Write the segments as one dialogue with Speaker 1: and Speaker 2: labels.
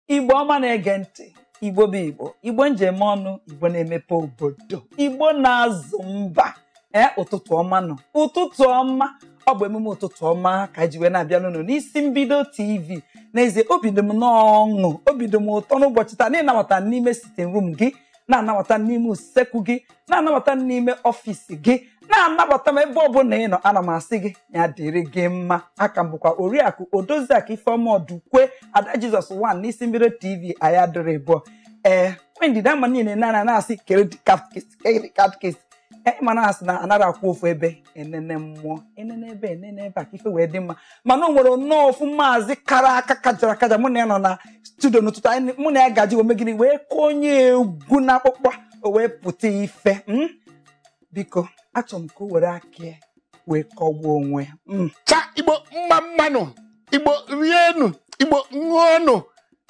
Speaker 1: Igbo ọma na-ege ntị, Igbo bụ Igbo, Igbo njem ọnụ, Igbo na-emepe obodo, Igbo na-azụ mba. Ee, ụtụtụ ọma nọ, ụtụtụ ọma. Ọ bụ emume ụtụtụ ọma ka anyị ji wee na-abịa n'ụlọ n'isi mbido TV. N'ezie, obi dị m n'ọṅụ, obi dị m ụtọ n'ụbọchị taa na-ịnabata n'ime sitting room gị, na-anabata n'ime usekwu gị, na-anabata n'ime ọfịs gị, na-anabata m ebe ọbụla ị nọ. Ana m asị gị ya dịrị gị mma. Aka m bụkwa Oriakụ Odoziakụ Ifeọma Ọdụkwe Ada Jizọs 1 n'isi mbido TV. Anyị adịrị bụọ ee ndidi ama niile na na-asị kere katkist, kere katkist. Ee, ma na-asị na anaghị akwụ ofu ebe enene mmụọ, enene ebe, enene ebe a ka ife wee dị mma. Mana o nwere nnọọ ofu maazị kara aka kajara akaja, mụ na ya nọ na studio n'ụtụtụ anyị, mụ na ya gaji omegiri wee kụọ onye egwu na akpụkpọ o wee pụta ife. Biko, achọrọ m ka o were aka ya wee kọgbuo onwe ya.
Speaker 2: Cha, Igbo mma mmanụ, Igbo rienụ, Igbo ṅụọnụ,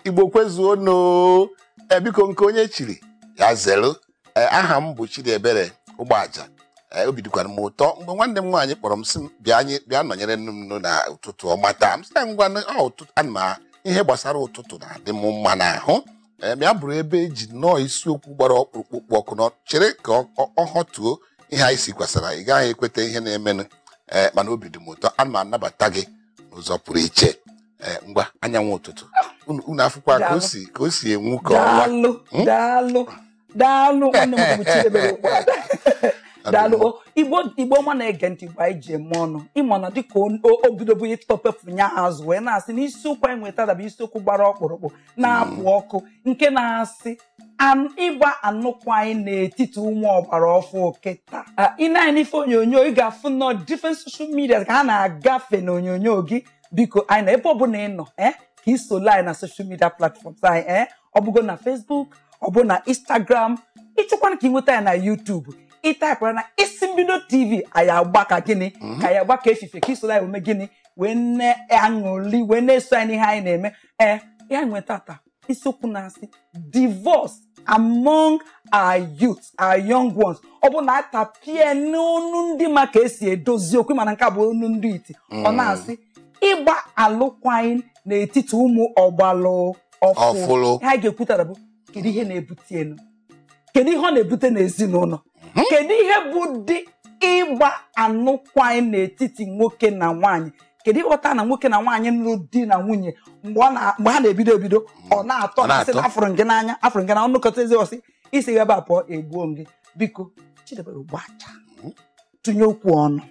Speaker 2: Igbo kwezuonụ. Ee, biko, nke onye chiri ya zelu. Ee, aha m bụ Chidiebere Ụgbọaja. Ee, obi dịkwara m ụtọ mgbe nwanne m nwaanyị kpọrọ m sị m bịa, anyị bịa nọnyere nne m na ụtụtụ ọma taa. M sị ya ngwa, ọ ụtụtụ ana m ihe gbasara ụtụtụ na-adị m mma n'ahụ. Ee, ya bụrụ ebe eji nnọọ isiokwu gbara ọkpụrụkpụ ọkụ nọ chere ka ọ họtuo ihe anyị si kwasara, ị gaghị ekweta ihe na-emenụ. Ee, mana obi dị m ụtọ, ana m anabata gị n'ụzọ pụrụ iche. Ee, ngwa, anyanwụ ụtụtụ, unu afụkwa ka o si enwu ka ọnwa.
Speaker 1: Daalụ, daalụ, daalụ, nwanne m bụ Chidiebere Ụgbọaja, daalụ. Igbo, Igbo ọma na-ege ntị, Igbo anyị ji eme ọnụ, ịma na dịka o bidobu ịtọpepụ nya azụ wee na-asị na isiokwu anyị nwetara bụ isiokwu gbara ọkpụrụkpụ na-apụ ọkụ, nke na-asị ịgba anụkwaghị n'etiti ụmụ ọgbara ọfụ kịta. Ị na-anya n'ife onyonyo, ị ga-afụ nọ different social media ka ha na-agafe n'onyonyo gị. Biko, anyị na ebe ọbụla ị nọ, ka ị solo anyị na social media platforms anyị. Ọ bụgo na Facebook, ọ bụ na Instagram, ịchọkwana ka ị nweta ya na YouTube, ịtaịpụra na Isi Mbido TV, anyị agba ka gịnị, ka anyị agba ka efife, ka isoro anyị wee gịnị, wee na-aṅụli, wee na-eso anyị n'ihe anyị na-eme. Ee, ihe anyị nweta taa, isiokwu na-asị divorce among our youth, our young ones. Ọ bụ na atapie n'onu ndị ma ka esi edozi okwu, mana nke a bụ onu ndị iti. Ọ na-asị ịgba alụkwaghịm n'etiti ụmụ ọgbalụ ọfụ.
Speaker 2: Ọfụlụ.
Speaker 1: Ihe anyị ga-ekwutara bụ kedu ihe na-ebute elu, kedu ihe ọ na-ebute n'ezinụlọ, kedu ihe bụ dị ịgba anụkwaghịm n'etiti nwoke na nwaanyị, kedu ịghọta na nwoke na nwaanyị nụrụ di na nwunye, mgbe ha na-ebido ebido, ọ na-atọ
Speaker 2: Ọ
Speaker 1: na-asị
Speaker 2: na-atọ.
Speaker 1: na afụrụ gị n'anya, afụrụ gị na ọnụkọta ezi ọsị isi ebe a pụọ, egbuo m gị. Biko, Chidiebere Ụgbọaja, tụnye okwu ọnụ.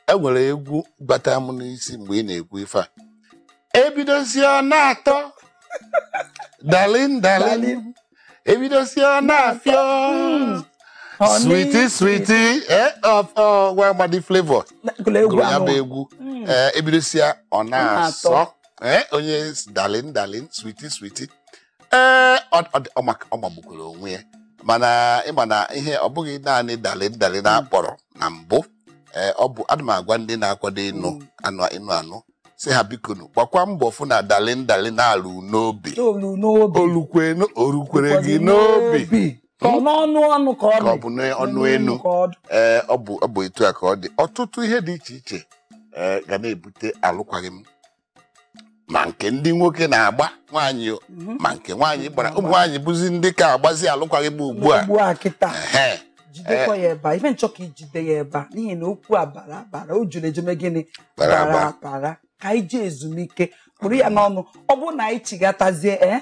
Speaker 2: E nwere egwu batara m n'isi mgbe ị na-ekwu ife a, ebidozie ọ na-atọ darling, darling, ebidozie ọ na-afịọ sweetie, sweetie. Eh, of nwa amadi Flavour
Speaker 1: gụrụ egwu
Speaker 2: gụrụ ya
Speaker 1: ahụ.
Speaker 2: bụ egwu. Ee, ebidosia ọ na-asọ.
Speaker 1: Na-atọ.
Speaker 2: Ee, onye darling, darling, sweetie, sweetie. Ee, ọ magbukwara onwe ya, mana ịma na ihe ọ bụghị naanị darling, darling na-akpọrọ na mbụ. Ee, ọ bụ ana m agwa ndị na-akwado ịnụ anụ ịnụ anụ si ha biko nụ gbakwa mbọ fụ na darling, darling na-alụ n'obi.
Speaker 1: Olu n'obi.
Speaker 2: Olukwenu orukwere gị n'obi.
Speaker 1: Ka ọ n'ọnụ ọnụ ka ọ
Speaker 2: ka ọ
Speaker 1: dị.
Speaker 2: Bụ n'ọnụ enu.
Speaker 1: Ka ọ dị.
Speaker 2: Ee, ọ bụ etu a ka ọ dị. Ọtụtụ ihe dị iche iche ee ga na-ebute alụkwaghịm, ma nke ndị nwoke na-agba nwaanyị o, ma nke nwaanyị gbara. Ụmụ nwaanyị bụzi ndị ka agbazi alụkwaghịm ugbu a.
Speaker 1: Ugbu a kịta.
Speaker 2: Ehe.
Speaker 1: Jidekwa ya ebe a, ife nchọ ka ijide ya ebe a, n'ihi na okwu a bara abara, o juru ejeme gịnị?
Speaker 2: Bara
Speaker 1: bara
Speaker 2: abara.
Speaker 1: Abara ka anyị ji ezumike kpụrụ ya n'ọnụ. Ọ bụrụ na anyị chigatazie, ee,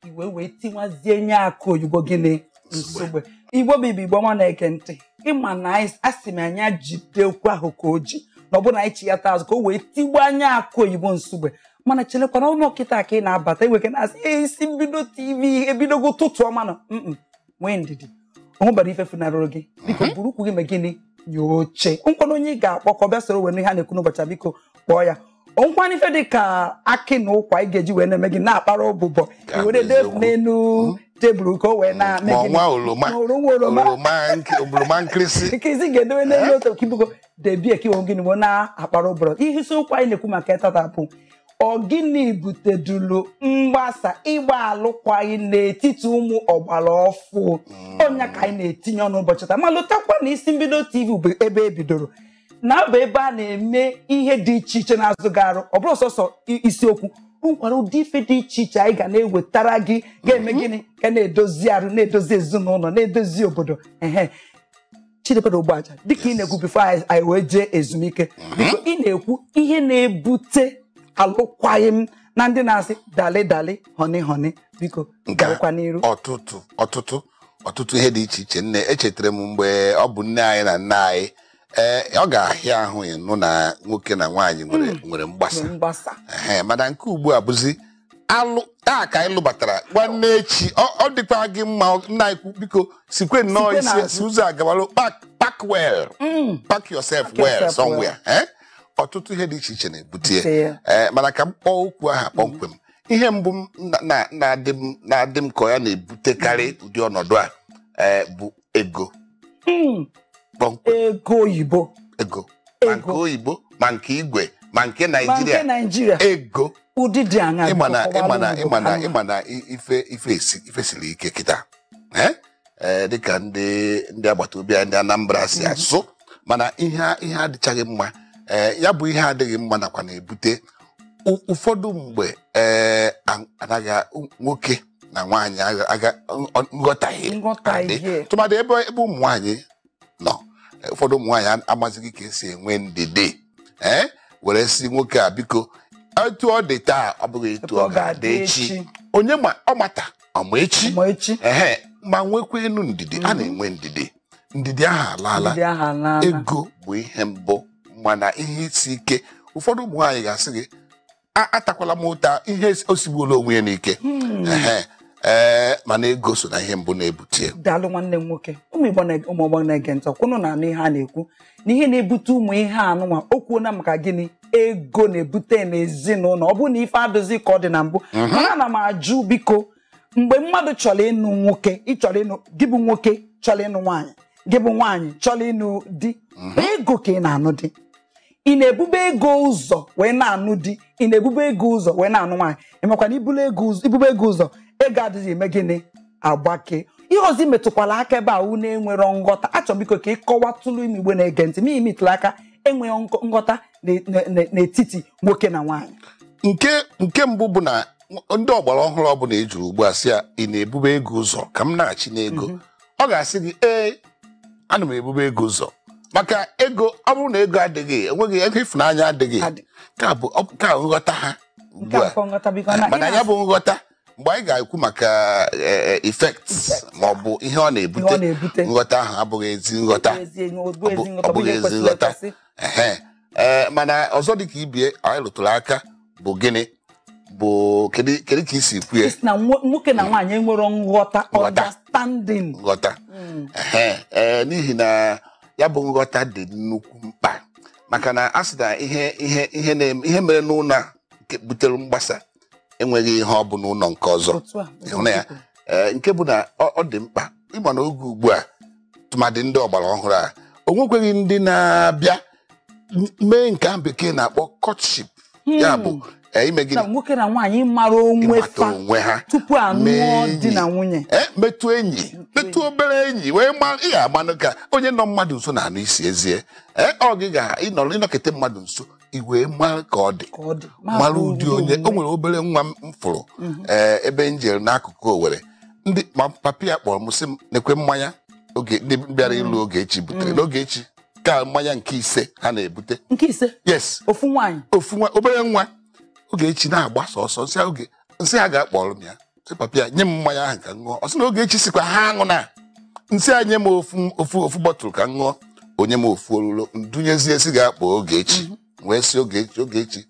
Speaker 1: iwe wee tiwazie nye akụ oyibo gịnị, nsogbe. Igbo bụ Igbo, Igbo ọma na-ege ntị, ịma na anyị asị m anya jide okwu ahụ ka o ji na ọ bụrụ na anyị chighata azụ ka o wee tigbuo anya akụ oyibo nsogbe. Mana cherekwana ọnụ kịta ka ị na-abata iweke na-asị, "Ee, Isi Mbido TV ebidogo ụtụtụ ọma nọ." Nwee ndidi, onwebara ife funarụrụ gị. Biko, buru ụkwụ gị mee gịnị, nye oche nkwana onye ị ga-akpọ ka ọ bịa soro wee nụ ihe a na-ekwu n'ụbọchị a, biko kpọọ ya. Nkwana ife dị ka akị na ụkwa ị ga-eji wee na-eme gị na-akpara ụbụbọ,
Speaker 2: Ka
Speaker 1: i were dee
Speaker 2: eziokwu.
Speaker 1: n'elu tebụl ka o wee na-eme
Speaker 2: Ma
Speaker 1: gịnị?
Speaker 2: nwa oroma.
Speaker 1: Ma oroma, oroma.
Speaker 2: Oroma oroma nkịrịsị.
Speaker 1: Nke isi ga-edobe n'elu otu ka ibugo debie ka iwe gịnị wee na-akpara ụbọrọ. Ihe isiokwu anyị na-ekwu maka tata bụ ọ gịnị butedulu mgbasa ịgba alụkwaghị n'etiti ụmụ ọgbara ọfụ? Ọnya ka anyị na-etinye ọnụ ụbọchị taa. Ma lụtakwa na Isi Mbido TV bụ ebe e bidoro na bụ ebe a na-eme ihe dị iche iche na-azụ gị arụ. Ọ bụrụ sọsọ isiokwu O nwekwara ụdị ife dị iche iche anyị ga na-ewetara gị ga-eme gịnị, ga na-edozi arụ, na-edozi ezinụlọ, na-edozi obodo. Ehe, Chidiebere Ogbuaja, dịka ị na-ekwu before anyị wee jee ezumike, biko ị na-ekwu ihe na-ebute alụkwaghịm na ndị na-asị dali dali honi honi, biko gaakwa n'iru.
Speaker 2: Ọtụtụ ihe dị iche iche. Nne, echetara m mgbe ọ bụ nne anyị na nna anyị, ee, ọ ga-ahịa ahụ ịnụ na nwoke na nwaanyị nwere mgbasa. Mana nke ugbu a bụzi alụ taa ka anyị lụbatara nwanne echi, ọ dịkwa gị mma nna anyị, biko sikwe nnọọ isi ụzọ agawalụ, pack well, pack yourself well somewhere. Ọtụtụ ihe dị iche iche na-ebute ya, mana ka m kpọọ okwu aha kpọmkwem. Ihe mbụ na-adị m ka ya na-ebutekarị ụdị ọnọdụ a bụ ego.
Speaker 1: Ego oyibo,
Speaker 2: ego ma nke oyibo ma nke igwe ma nke Naijiria, ego
Speaker 1: ụdị dị aṅaa.
Speaker 2: Ịma na ife siri ike kịta, dịka ndị agbata obi anyị ndị Anambra si asụ, mana ihe adịchaghị mma. Ya bụ ihe adịghị mma nakwa na-ebute ụfọdụ mgbe anaghị nwoke na nwaanyị nghọtahie, tụmadị ebe ụmụ nwaanyị nọ. Ụfọdụ ụmụ nwaanyị amazighị ka esi enwe ndidi, were si nwoke a biko etu ọ dị taa ọ bụghị etu ọ ga-adị echi, onye ma ọ mata ọma echi, ehe, ma nwekwa enu ndidi. A na-enwe ndidi, ndidi ahụ alaala. Ego bụ ihe mbụ, mana ihe isi ike ụfọdụ ụmụ nwaanyị ga-asị gị atakwala m ụta, ihe osigbuola onwe ya n'ike. Ee, mana ego so na ihe mbụ na-ebute.
Speaker 1: Daalụ nwanne m nwoke. Ụmụ Igbo ụmụ ọgbọ na-ege ntị, kwụnụ na anụ ihe a na-ekwu na ihe na-ebute ụmụ ihe anụnwa o kwuona maka gịnị ego na-ebute n'ezinụlọ. Ọ bụrụ na ife adịghị ka ọ dị na mbụ, mana ana m ajụ biko, mgbe mmadụ chọrọ ịnụ nwoke, ịchọrọ ịnụ gị bụ nwoke chọrọ ịnụ nwaanyị, gị bụ nwaanyị chọrọ ịnụ di, ego ka ị na-anụ di, ị na-ebube ego ụzọ wee na-anụ di, ị na-ebube ego ụzọ wee na-anụ nwaanyị, ịmakwa na ibube ego ụzọ, ego adịghị eme gịnị agbake. Ihe ọzọ metụkwala aka ebe a unu enwero nghọta. Achọrọ biko ka ị kọwatụlụ ime Igbo na-ege ntị ma imetụla aka enweghị nghọta n'etiti nwoke na nwaanyị.
Speaker 2: Nke mbụ bụ na ndị ọgbara ọhụrụ ọbụla ejuru ugbu a sị ya ị na-ebube ego ụzọ ka m na-achị n'ego, ọ ga-asị gị ee, ana m ebube ego ụzọ, maka ego. Ọ bụrụ na ego adịghị, enweghị ego, ịfụnanya adịghị. Ka bụ ka nghọta ha ugbu a. Mana ya bụ nghọta mgbe anyị ga-ekwu maka effects ma ọ bụ ihe ọ na-ebute, nghọta ahụ abụghị ezi nghọta, ọ bụghị ezi nghọta. Mana ọzọ dị ka ibie anyị rụtụrụ aka bụ gịnị bụ kedu ka isi kwue
Speaker 1: na nwoke na nwaanyị enwero nghọta, understanding,
Speaker 2: nghọta. N'ihi na ya bụ nghọta dị nnukwu mkpa, maka na a sị na ihe mere n'ụlọ a butere mgbasa enweghị ihe ọ bụ n'ụlọ nke ọzọ. Ịhụna ya, nke bụ na ọ dị mkpa ịma na oge ugbu a tụmadị ndị ọgbara ọhụrụ a o nwekweghị ndị na-abịa mee nke ahụ bekee na-akpọ courtship, ya bụ ime gịnị,
Speaker 1: nwoke na nwaanyị mara onwe
Speaker 2: ha
Speaker 1: tupu anụọ di na nwunye,
Speaker 2: metụ enyi, metụ obere enyi wee ị ga-agbanụ ka onye nọ mmadụ nso na anụ isi ezie. Ọ gị ga ịnọkete mmadụ nso i wee mara ka ọ dị, mara ụdị onye o nwere. Obere nwa m fụrụ ebe m jere n'akụkụ Owerri, ndị papa ya kpọrọ m sị m nekwe mmanya oge ndị bịara ịlụ Ogechi butere n'Ogechi ka mmanya nke ise ha na-ebute,
Speaker 1: nke ise,
Speaker 2: yes,
Speaker 1: ofu nwaanyị,
Speaker 2: ofu nwa obere nwa Ogechi na-agbasa ọsọ. Nsị ha ga-akpọrọ m ya sị papa ya nye m mmanya ahụ ka m ṅụọ. Ọ sị na Ogechi sikwa ha aṅụ na nsị a nye m ofu bọtụlụ ka m ṅụọ, onye m ofu olulu ndunyezie si ga-akpọ Ogechi. Wee sị Ogechi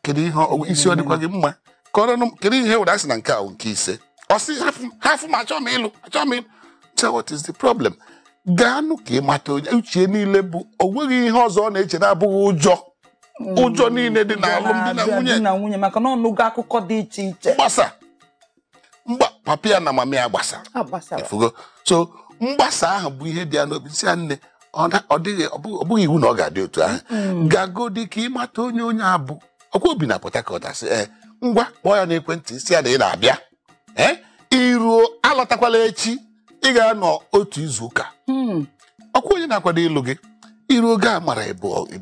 Speaker 2: kedu ihe isi ọ dịkwa gị mma kọrọ m, kedu ihe were asị na nke ahụ nke ise? Ọ sị hafụ m, achọ m ịlụ, achọ m ịlụ. So what is the problem? Gaanụ ka ị mata onye uche niile bụ o nweghị ihe ọzọ ọ na-eche na-abụghị ụjọ, ụjọ niile dị n'alụmdi na nwunye
Speaker 1: na nwunye, maka na ọnụgo akụkọ dị iche iche
Speaker 2: mgbasa mgba papa ya na mama ya gbasara efugo. So mgbasa ahụ bụ ihe dị ya n'obi. Nsị ya nne, ọ dịghị, ọ bụghị iwu na ọ ga-adị otu ahụ. Gagodi ka ịmata onye onye abụ ọkwa obi na Port Harcourt asị ee ngwa kpọọ ya n'ekwentị si ya na ị na-abịa, iruo alọtakwala echi, ị ga-anọ otu izu ụka. Ọkwa onye na-akwado ịlụ gị iru oge a mara ebe obi,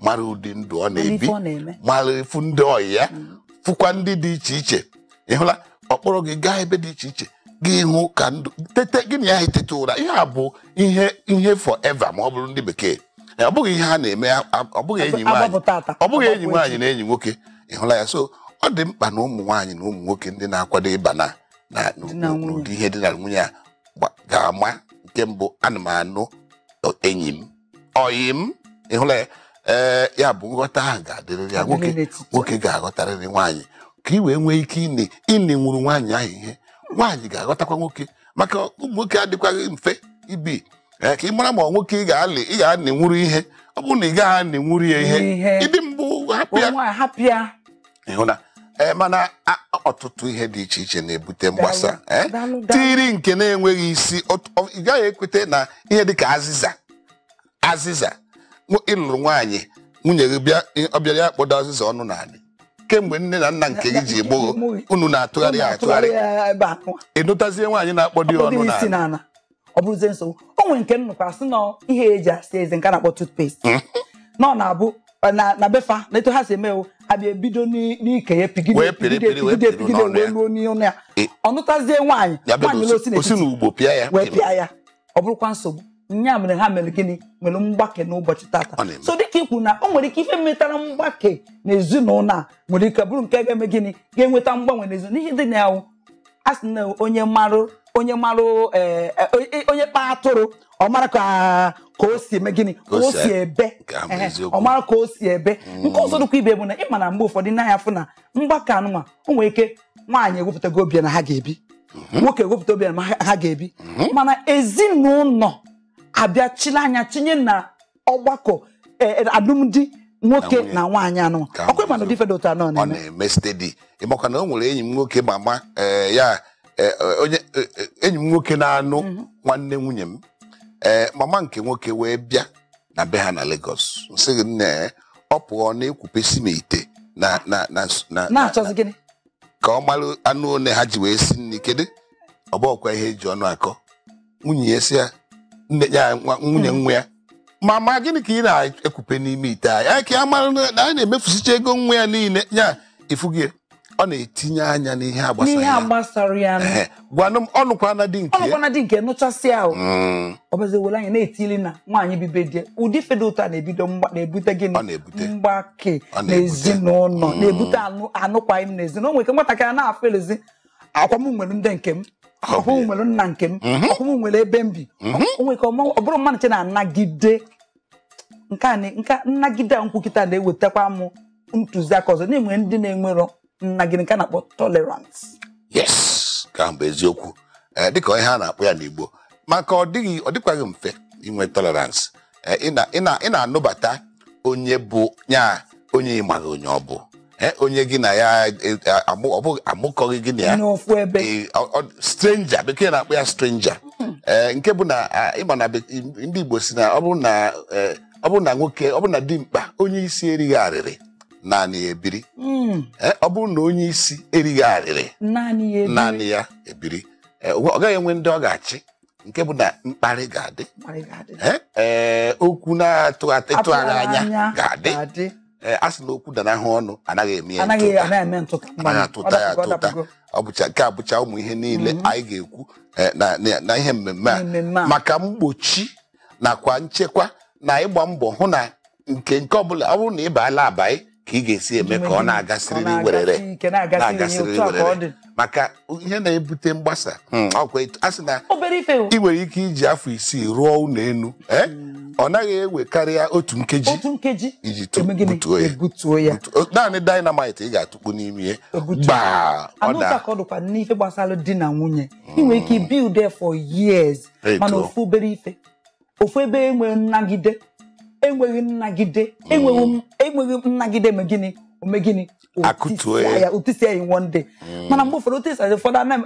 Speaker 2: mara ụdị ndụ ọ na-ebi, mara efu ndị ọyị ya, Fụkwa ndị dị iche iche. Ị hụla, ọ kpọrọ gị gaa ebe dị iche iche, gị hụ ka ndụ tete gị na ya etete ụra. Ihe a bụ ihe forever, ma ọ bụrụ ndị bekee. Ọ bụghị ihe a na-eme, ọ bụghị enyi nwaanyị, ọ bụghị enyi nwaanyị na enyi nwoke. Ị hụla ya? So ọ dị mkpa na ụmụ nwaanyị na ụmụ nwoke ndị na-akwado ịba na n'ụdị ihe dị na nwunye a ga-ama. Nke mbụ, ana m anụ enyi m, ọyị m. Ị hụla ya? Ee, ya bụ nghọta ahụ ga-adịrịrị ya. Nwoke ga-aghọtarịrị nwaanyị ka ị wee nwee ike ịne nwuru nwaanyị ahụ ihe. Nwaanyị ga-aghọtakwa nwoke, maka ụmụ nwoke adịkwaghị mfe ibi. Ka ị mara ma nwoke ị ga-alị, ị ga-anenwuru ihe. Ọ bụrụ na ị gaghị anenwuru ya ihe, ịdị mbụ hapụ ya. Ị hụ na mana ọtụtụ ihe dị iche iche na-ebute mgbasa tiri nke na-enweghị isi. Ị gaghị ekwete na ihe dị ka azịza. Ịlụrụ nwaanyị, nwunye gị bịa, ọ bịara ya kpọdo azịza ọnụ n'ala. Kemgbe nne na nna nke gị ji gboo, unu na-atụgharị ya atụgharị. Ịnụtazie nwaanyị na-akpọdo ya ọnụ n'ala,
Speaker 1: ọ bụrụzie nsogbu. O nwere nke nnukwu asị na ihe eji asị eze, nke a na-akpọ toothpaste, na ọ na-abụ na befa na etu ha si eme, abịa ebido n'ike ya pigide pigide pigide pigide wee luo n'ọnụ ya. Ọ nụtazie nwaanyị, nwaanyị osi
Speaker 2: n'ugbo pịa ya,
Speaker 1: wee pịa ya, ọ bụrụkwa nsogbu. Nya mere ha mere gịnị? Nwere mgbake n'ụbọchị tata. So dịka ikwu na o nwere ike ife metara mgbake na ezinụlọ a nwere ike bụrụ nke ga-eme gịnị, ga-enweta mgbanwe n'ezinụlọ. N'ihe dị na ya, a sị na onye marụ onye kpa atụrụ, ọ mara ka o si eme gịnị, ka o si ebe, ọ mara ka o si ebe. Nke ọzọ dịkwa ibe bụ na ịma na mgbe ụfọdụ n'anya fụ na mgbakọ anụma, o nwere ike nwaanyị ewepụtago obi na ha ga-ebi, nwoke ewepụta obi na ha ga-ebi, mana ezinụlọ abịa chile anya tinye na ọgbakọ alụmdi nwoke na nwaanyị anụ. Ọkwa ịma na ụdị fedo otu anọ
Speaker 2: ọ na-eme steady. Ịmakwa na o nwere enyi m nwoke mama ya, onye enyi m nwoke na-anụ nwanne nwunye m, mama nke nwoke wee bịa na be ha na Lagos. Nsị gị nne, ọ pụọ na-ekwupesi m ite na na na
Speaker 1: na-achọzi gịnị
Speaker 2: ka ọ malụ anụ one ha ji wee si nri. Kedu ọ bụghịkwa ihe eji ọnụ akọ. Nwunye ya si ya, nne ya, nwunye nwa ya, mama gịnị ka ị na-ekwupe n'ime ite anyị ka ya mara na anyị na-emefusicha ego nwa ya niile? Ya ifugie, ọ na-etinye anya n'ihe
Speaker 1: gbasara ya.
Speaker 2: Gwanụ m, ọnụkwana dị nke
Speaker 1: ọnụkwana dị nke nụchasị ahụ, ọ bụzi were anya na-etili na nwaanyị bibe die. Ụdị fedo ụtọ a na-ebido na-ebute gịnị? Mgbake n'ezinụlọ, na-ebute anụkwaghị m n'ezinụlọ. Nwere ike nwatakịrị na-afụ elezi, akwa m nwere ndị nke m, ọkwụ m nwere nna nke m, ọkwụ m nwere ebe m bi. O nwere ike ọ bụrụ mmadụ che na-anagide nke a, nke nnagide a nkwukịta na-ewetakwa m ntụziaka ọzọ. Na-enwere ndị na-enwerọ nnagide, nke a na-akpọ tolerance.
Speaker 2: Yes, ka bụ eziokwu, dịka ihe a na-akpọ ya n'Igbo, maka ọ dịkwaghị mfe inwe tolerance. Ị na-anụbata onye bụ nya, onye ịmaghị onye ọ bụ, onye gị na ya amụkọghị gị na ya
Speaker 1: n'ofu ebe,
Speaker 2: stranger, bekee na-akpọ ya stranger. Nke bụ na ịma na ndị Igbo si na ọ bụrụ na nwoke, ọ bụrụ na dimkpa onye isi erighị arịrị, naanị ya ebiri. Ọ bụrụ na onye isi erighị arịrị, naanị ya ebiri, ọ gaghị enwe ndị ọ ga-achị. Nke bụ na mkparị ga-adị, okwu na-atụgharị anya ga-adị. A sị na okwu danahụ ọnụ anaghị eme ya ntụta, anaghị atụta ya atụta. Ọ bụcha nke abụcha ụmụ ihe niile anyị ga-ekwu na ihe mmemme a, maka mgbochi nakwa nchekwa na ịgba mbọ hụ na nke ọbụla ọ bụrụ na ị baala abaị, ka ị ga-esi eme ka ọ na-agasịrịrị werere, na-agasịrịrị werere, maka ihe na-ebute mgbasa. A sị na ị nwere ike iji afọ 6 rụọ ụlọ elu, ọ naghị ewe karịa otu nkeji iji butuo ya. Naanị dynamite ị ga-atụkpu n'ime ihe gbaa.
Speaker 1: Anụta ka ọ dịkwa n'ife gbasara di na nwunye. Ị nwere ike build there for years, mana ofu obere ife, ofu ebe enweghị nnagide, enweghị nnagide, enweghị nnagide, eme gịnị, ome gịnị, otisia ya one day. Mana mgbe ụfọdụ otisia ụfọdụ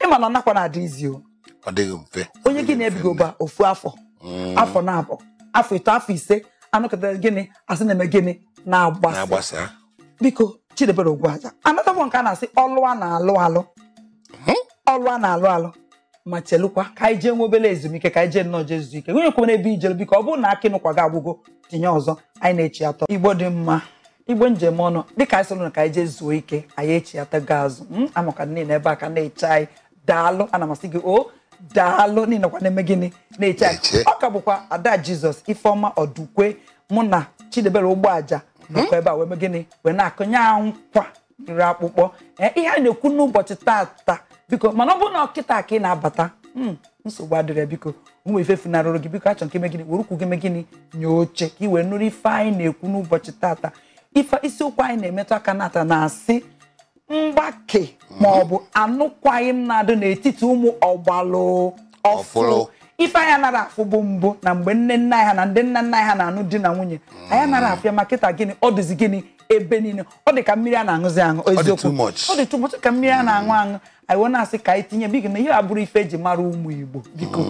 Speaker 1: ịma na ọnakwa na-adị izi o,
Speaker 2: ọ dịghị mfe.
Speaker 1: Onye gị na-ebigo ba ofu afọ, afọ na-abụ, afọ 3, afọ 5, anụkọtara gịnị, asị na-eme gịnị, na-agbasa. Biko Chidiebere Ugwuaja, anatakwa nke a na-asị ọlụ a na-alụ alụ, ọlụ a na-alụ alụ, ma chelụkwa ka anyị jee nwe obere ezumike, ka anyị jee nnọọ jee zuo ike. Onye kwere ebe ijere, biko ọ bụrụ na akị nụkwa gị agwụgo, tinye ọzọ. Anyị na-echi atọ. Igbo dị mma. Igbo njem ọnụ, dịka anyị soro ka anyị jee zuo ike, anyị echiatago azụ. Amaka niile ebe a ka na-eche anyị. Daalụ, ana m asị gị o daalụ niile kwa na-eme gịnị na-eche anyị. Ọ ka bụkwa Ada Jizọs Ifeọma Ọdụkwe, mụ na Chidiebere Ugboaja nọkọ ebe a wee mee gịnị, wee na-akụnye nkwa iri akpụkpọ. Ihe anyị na-ekwu n'ụbọchị taata, biko, mana ọ bụrụ na ọkịta ka ị na-abata, nsogbu adịrị, biko ụmụ ife funarụrụ gị, biko achọ nke ime gịnị, were ụkwụ gị mee gịnị, nye oche ka ị wee nụrụ ife anyị na-ekwu n'ụbọchị taata. Ife isiokwu anyị na-emetụ aka nata na-asị mgbake ma ọ bụ anụkwaghị m na-adị n'etiti ụmụ ọgbalụ ọfụrụ. Ife anyị anara afụ bụ mbụ na mgbe nne nna ha na ndị nna nna ha na-anụ di na nwunye, anyị anara afụ ya, ma kịta gịnị, ọ dịzi gịnị ebe niile. Ọ dị ka mmiri a na-aṅụzi aṅụ, eziokwu ọ dị too much ka mmiri a na-aṅụ aṅụ. Anyị wee na-asị ka anyị tinye biko na ihe abụrụ ife eji mara ụmụ Igbo, biko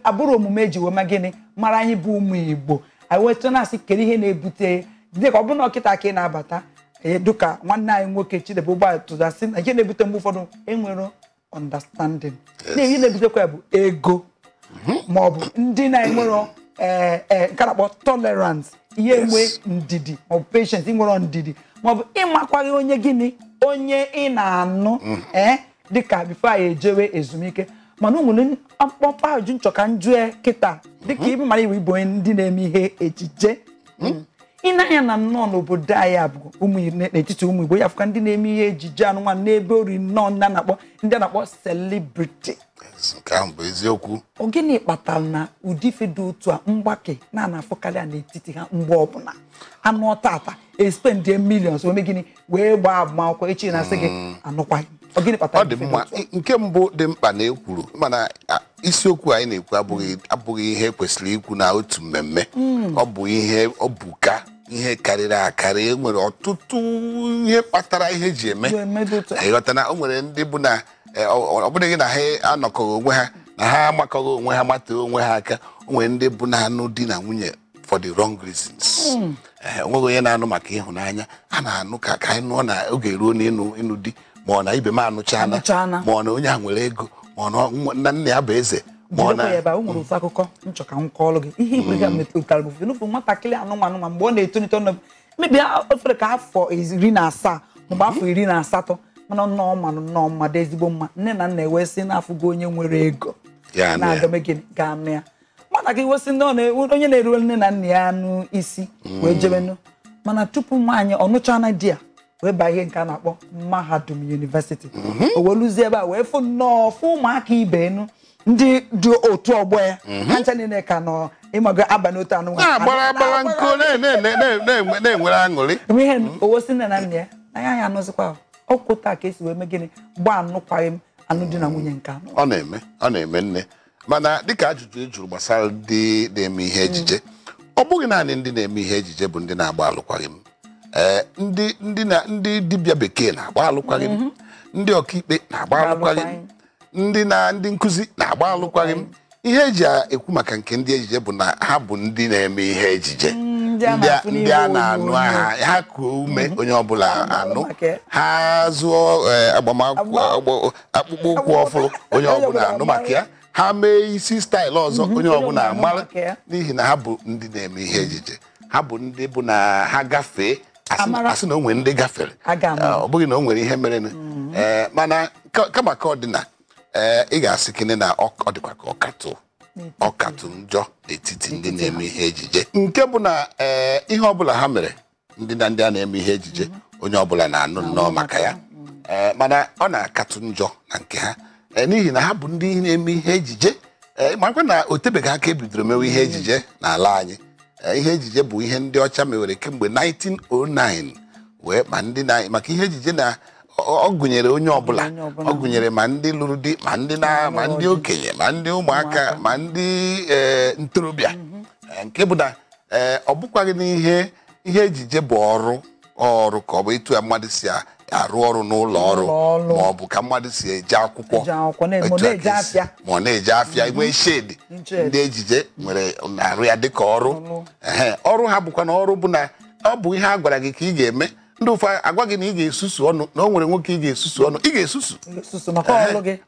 Speaker 1: ọ bụrụ omume eji wee ma gịnị mara anyị bụ ụmụ Igbo. Anyị wee tụ na-asị kedu ihe na-ebute, dịka ọ bụrụ na ọkịta ka ị na-abata, dịka nwanne anyị nwoke Chidiebere Ugboaja tụzasị na ihe na-ebute mgbe ụfọdụ enwere understanding, na ihe na-ebutekwa bụ ego ma ọ bụ ndị na-enwero nke na-akpọ tolerance, ihe enwe ndidi ma ọ bụ patience, ịnwere ndidi ma ọ bụ ịmakwaghị onye gịnị onye ị na-anụ, dịka bifo anyị ejewe ezumike. Mana o nwere mkpọmkpọ ajụ nchọ ka njụ kịta, dịka ịbụ mara iwe ịbụ onye ndị na-eme ihe ejije, ị na-anya na nnọọ n'obodo anyị a bụ n'etiti ụmụ Igbo ya fụka ndị na-eme ihe ejije anụnwa n'ebe ori nnọọ ndị a na-akpọ celebrity.
Speaker 2: Nke ahụ bụ eziokwu.
Speaker 1: Ọ gịnị kpatara na ụdị ife dị otu a mgbake na-anafụkarị a n'etiti ha mgbe ọbụla anụ tata espendie millions wee mee gịnị wee gbaa agbamakwụkwọ, echi na-asị gị anụkwaghị? Ọ gịnị kpatara?
Speaker 2: Ọ dị mma. Nke mbụ dị mkpa na ekwuru, mana isiokwu anyị na-ekwu abụghị ihe kwesịrị ikwu na otu mmemme. Ọ bụ ihe ọ bụka ihe karịrị akarị. E nwere ọtụtụ ihe kpatara ihe ji eme. Ịghọta na o nwere ndị bụ na ọ bụghị na ha anọkọghị onwe ha, na ha amakọghị onwe ha, matee onwe ha aka. O nwere ndị bụ na-anụ di na nwunye for the wrong reasons. Onweghị onye na-anụ maka ịhụnanya, a na-anụ ka anyị nụọ na oge ruo n'ịnụ ịnụ di, ma ọ na ibe m anụchana, ma ọ na onye a nwere ego, ma ọ na nna ya bụ eze.
Speaker 1: Ebe o nwere ofu akụkọ nchọ ka m kọọrọ gị. Ihe igwe ga metụtara bụ n'ofu nwatakịrị anụmanụ mgbe ọ na-etolite ọnụ mebi ofere ka afọ 17 maọbụ afọ 18, mana nnọọ manụ nnọọ mmadụ ezigbo mma, nne na nna ewesị n'afụgo onye nwere ego na-agame gịnị ga-anụ ya. Nwatakịrị wesị onye na-eruwe nne na nna ya anụ isi wee jebenụ, mana tupu nwaanyị ọ nụchana di ya wee baa ihe nke a na-akpọ mahadum yunivesiti, o wee lụzie ebe a wee fụ nnọọ fụ ụmụaka ibe enu ndị dị otu ọgbọ ya, ha ncha niile ka nọ ịmago aba n'otu anụ
Speaker 2: na-agbara nkụ na-enwere aṅụrị.
Speaker 1: Ihe owosi nne na nna ya na ya anụzikwa ọkwụ taa ka esi wee mee gịnị gbaa anụkwaghị m anụ di na nwunye nke anụ.
Speaker 2: Ọ na-eme nne. Mana dịka ajụjụ e jụrụ gbasara ndị na-eme ihe ejije, ọ bụghị naanị ndị na-eme ihe ejije bụ ndị na-agba alụkwaghị m. Ndị dibịa bekee na-agba alụkwaghị m, ndị ọkaikpe na-agba alụkwaghị m, ndị nkụzi na-agba alụkwaghị m. Ihe eji ekwu maka nke ndị ejije bụ na ha bụ ndị na-eme ihe ejije, ndị a na-anụ aha ha kuo ume onye ọbụla anụ ha, zụọ agbamakwụkwọ akpụkpọ ụkwụ ọfụrụ onye ọbụla anụ maka ya, ha mee isi staịlụ ọzọ onye ọbụla amara, n'ihi na ha bụ ndị na-eme ihe ejije. Ha bụ ndị bụ na ha gafee asị na o nwere ndị gafere, ọ bụghị na o nwere ihe merenụ. Mana kama ka ọ dị na ị ga-asị kene na ọ dịkwa ka ọkatụ njọ n'etiti ndị na-eme ihe ejije, nke bụ na ihe ọbụla ha mere ndị na ndị a na-eme ihe ejije onye ọbụla na-anụ nnọọ maka ya, mana ọ na-akatụ njọ na nke ha, n'ihi na ha bụ ndị na-eme ihe ejije. Makwa na o tebeghị aka ebidoro mewe ihe ejije n'ala anyị. Ihe ejije bụ ihe ndị ọcha mewere kemgbe 1909 wee ma ndị na maka ihe ejije na ọ gụnyere onye ọbụla, ọ gụnyere ma ndị lụrụ di, ma ndị na ma ndị okenye, ma ndị ụmụaka, ma ndị ntorobịa, nke bụ na ọ bụkwaghị n'ihe ihe ejije bụ ọrụ ka ọ bụ etu ya mmadụ si arụ ọrụ n'ụlọ ọrụ, ma ọ bụ ka mmadụ si eje akwụkwọ, ma ọ na-eje afịa, nwee shedi. Ndị ejije nwere na-arụ ya dịka ọrụ. Ọrụ ha bụkwa na ọrụ bụ na ọ bụ ihe a gwara gị ka ị ga-eme. Ndị ụfọdụ agwa gị na ị ga-esusu ọnụ, na o nwere nwoke ị ga-esusu ọnụ, ị ga-esusu ọlụ gị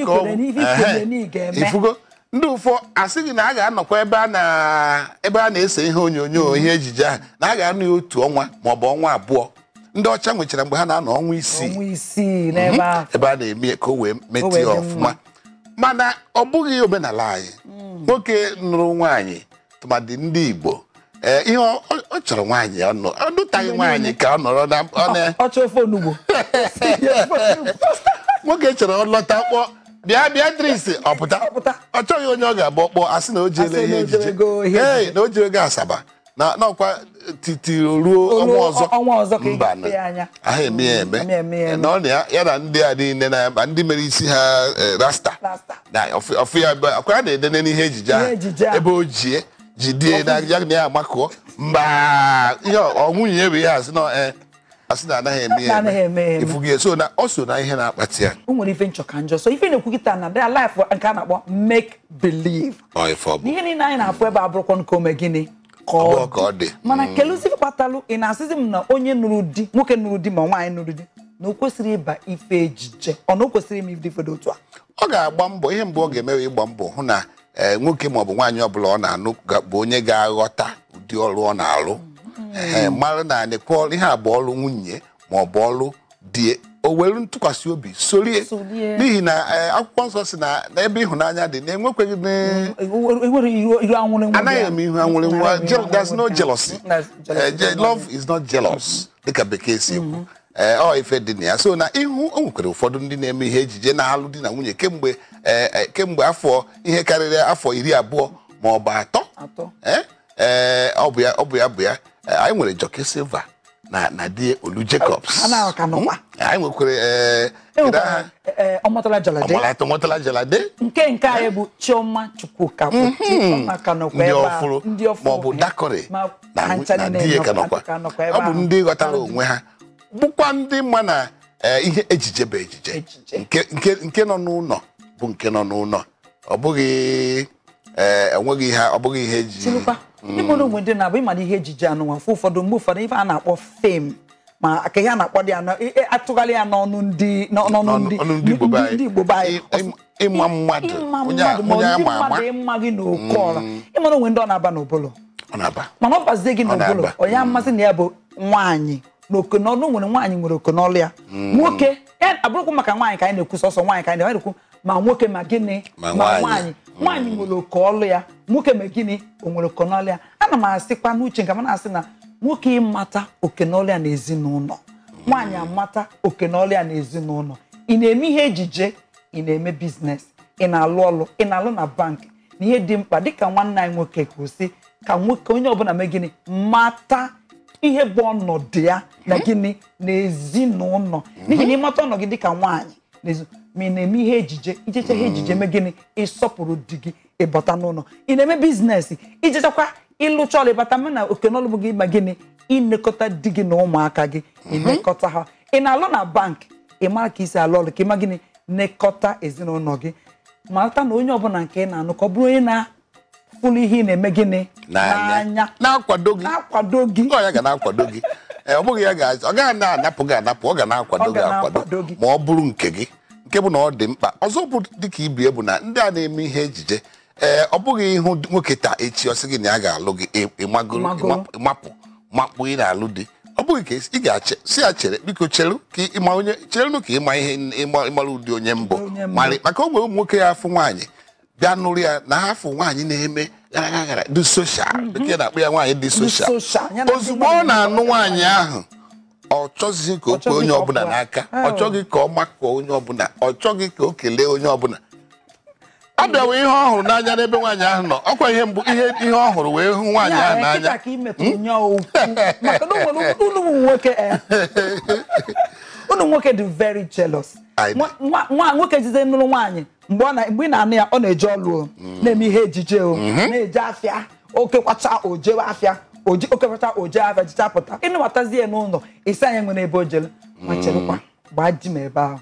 Speaker 2: ka ọ bụ ifugo. Ndị ụfọ asị gị na a ga-anọkwa ebe a na-ese ihe onyonyo, ihe ejije ahụ, na a ga-anọ ya otu ọnwa maọbụ ọnwa 2. Ndị ọcha nwechara mgbe ha na-anọ ọnwa 6.
Speaker 1: Ọnwa 6 n'ebe ahụ.
Speaker 2: Ebe a na-eme ka o wee metụ
Speaker 1: O wee
Speaker 2: ya
Speaker 1: dị
Speaker 2: ọfụma.
Speaker 1: mma.
Speaker 2: Mana ọ bụghị omenala anyị. Nwoke nụrụ nwaanyị, tụmadị ndị Igbo, ihe ọ chọrọ nwaanyị, ọ nụtaghị nwaanyị ka ọ nọrọ na ọ na
Speaker 1: Ọ chọọ ofe onugbo.
Speaker 2: Nwoke chọrọ ọ lọta kpọọ, bịa Beatrice, ọ pụta.
Speaker 1: Ọ pụta.
Speaker 2: Ọ chọghị onye ọ ga-agba ọkpọ asị na o jeela
Speaker 1: Asị na
Speaker 2: ihe
Speaker 1: o
Speaker 2: ejije.
Speaker 1: jewego ihe
Speaker 2: Ee,
Speaker 1: ejije.
Speaker 2: na o jewego Asaba na n'ọkwa titiri ruo ọnwa ọzọ.
Speaker 1: Ọnwa ọzọ ka ị
Speaker 2: Mba,
Speaker 1: ga-afụ ya anya.
Speaker 2: ahụ eme ya eme.
Speaker 1: Eme eme ya eme.
Speaker 2: Na ọ na ya na ndị a niile na ma ndị mere isi ha rasta.
Speaker 1: Rasta.
Speaker 2: Na ọfụ ya ebe akwa a na-edene n'ihe ejije
Speaker 1: Ihe ejije
Speaker 2: ahụ
Speaker 1: ahụ.
Speaker 2: ebe o jie jidie na ya na ya amakụọ mba ihe ọ nwunye ya bụ ihe asị na asị na anaghị eme ya
Speaker 1: Anaghị eme ya eme.
Speaker 2: Ifugo ya, so na ọ so na ihe na-akpati ya.
Speaker 1: O nwere ife nchọ ka njọ. So ife na-ekwu kịta na their life nke a na-akpọ make believe.
Speaker 2: Ọ ife ọ bụ.
Speaker 1: N'ihe niile anyị na-afụ ebe a bụrụkwa nke ome gịnị ka
Speaker 2: Ọ
Speaker 1: ọ
Speaker 2: bụ ka ọ dị.
Speaker 1: Mana kelụzi kpatalụ ị na-asịzi m na onye nụrụ di, nwoke nụrụ di ma nwaanyị nụrụ di, na o kwesịrị ịba ife ejije, ọ na o kwesịrị ime ife dị otu a?
Speaker 2: Ọ ga-agba mbọ. Ihe mbụ ọ ga-emewe ịgba mbọ hụ na nwoke maọbụ nwaanyị ọbụla ọ na-anụ bụ onye ga-aghọta ụdị ọrụ ọ na-arụ. Mara na nekwa ihe a bụ ọrụ nwunye maọbụ ọrụ di, o were ntụkwasị obi sorie.
Speaker 1: Sorie.
Speaker 2: N'ihi na akwụkwọ nsọ si na n'ebe ịhụnanya dị na-enwekweghị
Speaker 1: Enwere iru anwụrụ nwa
Speaker 2: anaghị
Speaker 1: ya.
Speaker 2: eme ihu anwụrụ nwa.
Speaker 1: Anaghị eme ihu
Speaker 2: There's no
Speaker 1: anwụrụ nwa.
Speaker 2: jealousy.
Speaker 1: There's jealousy.
Speaker 2: Love is not jealous, dịka bekee si ekwu. Ọ ife dị na ya. So na ihu o nwekwara ụfọdụ ndị na-eme ihe ejije na-alụ di na nwunye kemgbe kemgbe afọ ihe karịrị afọ 20 ma ọ bụ 3.
Speaker 1: 3.
Speaker 2: Ọ bụ ya, ọ bụ ya bụ ya. Anyị nwere Joke Silva na di Olu Jacobs.
Speaker 1: Ha na-aka nọkwa.
Speaker 2: Anyị nwekwara kedu aha?
Speaker 1: Enwekwara Ọmọtala Jalade.
Speaker 2: Ọmọtala Jalade.
Speaker 1: Nke anyị bụ Chioma Chukwuka bụ Chioma ka nọkwa
Speaker 2: Ndị
Speaker 1: ebe a.
Speaker 2: ọfụrụ
Speaker 1: Ndị ọfụrụ.
Speaker 2: maọbụ Dakore
Speaker 1: Ma
Speaker 2: na
Speaker 1: ha ncha
Speaker 2: na
Speaker 1: niile
Speaker 2: di ya ka nọkwa.
Speaker 1: ka nọkwa ebe
Speaker 2: Ọ bụ
Speaker 1: ahụ.
Speaker 2: ndị ghọtara onwe ha, bụkwa ndị ma na ihe ejije bụ ejije.
Speaker 1: Ejije.
Speaker 2: Nke nọ n'ụlọ bụ nke nọ n'ụlọ. Ọ bụghị enweghị ihe, ọ bụghị ihe eji
Speaker 1: Chilukwa ndị mụrụ ụmụ ndị na-abụ ịmara ihe ejije anụnwa fụ ụfọdụ mgbe ụfọdụ ife a na-akpọ fame, ma ka ihe a na-akpọ dị anọ atụgharị ya n'ọnụ ndị n'ọnụ ndị
Speaker 2: ọnụ ndị Igbo be anyị.
Speaker 1: ndị Igbo be anyị.
Speaker 2: Ịma mmadụ,
Speaker 1: Ịma
Speaker 2: onye
Speaker 1: mmadụ ma
Speaker 2: onye
Speaker 1: ndị
Speaker 2: ama ama.
Speaker 1: mmadụ ịma gị n'oke ọra. Ịmara onwe ndị ọ na-aba n'ụbụlụ.
Speaker 2: Ọ na-aba.
Speaker 1: Mana ọ bazie gị
Speaker 2: Ọ
Speaker 1: n'ụbụlụ,
Speaker 2: na-aba.
Speaker 1: onye amasị na ya bụ nwaanyị na okenọlụ nwere nwaanyị nwere okenọlụ ya. Nwoke ya abụrụkwa maka nwaanyị ka anyị na-ekwu, sọsọ nwaanyị ka anyị na-ekwu, ma nwoke ma gịnị
Speaker 2: Ma
Speaker 1: ma
Speaker 2: nwaanyị.
Speaker 1: nwaanyị. Nwaanyị nwere oke ọlụ ya, nwoke ma gịnị o nwere okenọlụ ya. Ana m asịkwa n'uche nke m na-asị na nwoke ịmata okenọlụ ya n'ezinụlọ, nwaanyị amata okenọlụ ya n'ezinụlọ. Ị na-eme ihe ejije, ị na-eme biznes, ị na-alụ ọlụ, ị na-alụ na bankị, na ihe dị mkpa dịka nwanne anyị nwoke kwuru sị ka nwoke onye ọbụla mee gịnị mata ihe bụ ọnọdụ ya na gịnị n'ezinụlọ. N'ihi na ịmata ọnọdụ gị dịka nwaanyị ma ị na-eme ihe ejije, ijecha ihe ejije mee gịnị ịsọpụrụ di gị, ịbata n'ụlọ. Ị na-eme biznes, ijechakwa ịlụcha ọrụ ịbata, ma na okenọlụ bụ gị ma gịnị ịnekọta di gị na ụmụaka gị, ịnekọta ha. Ị na-alụ na bank, ị mara ka isi alụ ọrụ ka ị ma gịnị nekọta ezinụlọ gị. Mata na onye ọbụla nke ị na-anụ ka ọ bụrụ onye na-fụlụ ihe ị na-eme gịnị
Speaker 2: n'anya, na-akwado gị,
Speaker 1: na-akwado gị.
Speaker 2: Ọ ya ga na-akwado gị. Ọ bụghị ya ga, ọ gaghị na-anapụ gị anapụ, ọ ga na-akwado
Speaker 1: Ọ
Speaker 2: gị
Speaker 1: ga
Speaker 2: akwado
Speaker 1: na-akwado gị.
Speaker 2: Ma ọ bụrụ nke gị, nke bụ na ọ dị mkpa. Ọzọ bụ dịka ibie bụ na ndị a na-eme ihe ejije, ọ bụghị ịhụ nwoke taa echi ọ sị gị na ya ga-alụ gị, ịmagoro,
Speaker 1: Ịmagoro.
Speaker 2: ịmapụ makpụ ị na-alụ di. Ọ bụghị ka ị ga-ache si ya chere, biko cheru ka ịma onye cherenụ ka ịma ihe ịmara ụdị onye mbụ
Speaker 1: Onye mbụ.
Speaker 2: Mara maka o nwere ụmụ nwoke ya afụ nwaanyị bịa nụrụ ya na ha afụ nwaanyị na-eme gara gara gara dị soshal, bekee na-akpọ ya nwaanyị dị soshal.
Speaker 1: Social. Ya na ndị
Speaker 2: Ozugbo ọ
Speaker 1: mmadụ
Speaker 2: na-anụ nwaanyị ahụ, ọ chọghịzi ka o
Speaker 1: Ọ
Speaker 2: kpee
Speaker 1: chọghị
Speaker 2: onye
Speaker 1: ka ọ
Speaker 2: ọbụla
Speaker 1: pụọ.
Speaker 2: n'aka, ọ chọghị ka ọ makụọ onye ọbụla, ọ chọghị ka o kelee onye ọbụla. Ọ bịawa ihe ọ hụrụ n'anya n'ebe nwaanyị ahụ nọ, ọkwa ihe mbụ ihe ọ hụrụ wee hụ nwaanyị ahụ
Speaker 1: Ya,
Speaker 2: n'anya.
Speaker 1: kịta ka ị metụrụ nye okwu maka na o nwere unu ụmụ nwoke unu nwoke dị very jealous.
Speaker 2: I
Speaker 1: Nwoke jize nụrụ nwaanyị mgbe mgbe ị na-anụ ya, ọ na-eje ọlụ o, na-eme ihe ejije o, na-eje afịa, okekwacha ojewe afịa, okekwacha oje afịa jicha pụta, ịnụbatazie ya n'ụlọ isi anyị nwere ebe o jere ma cherekwa gbaa ji m ebe ahụ.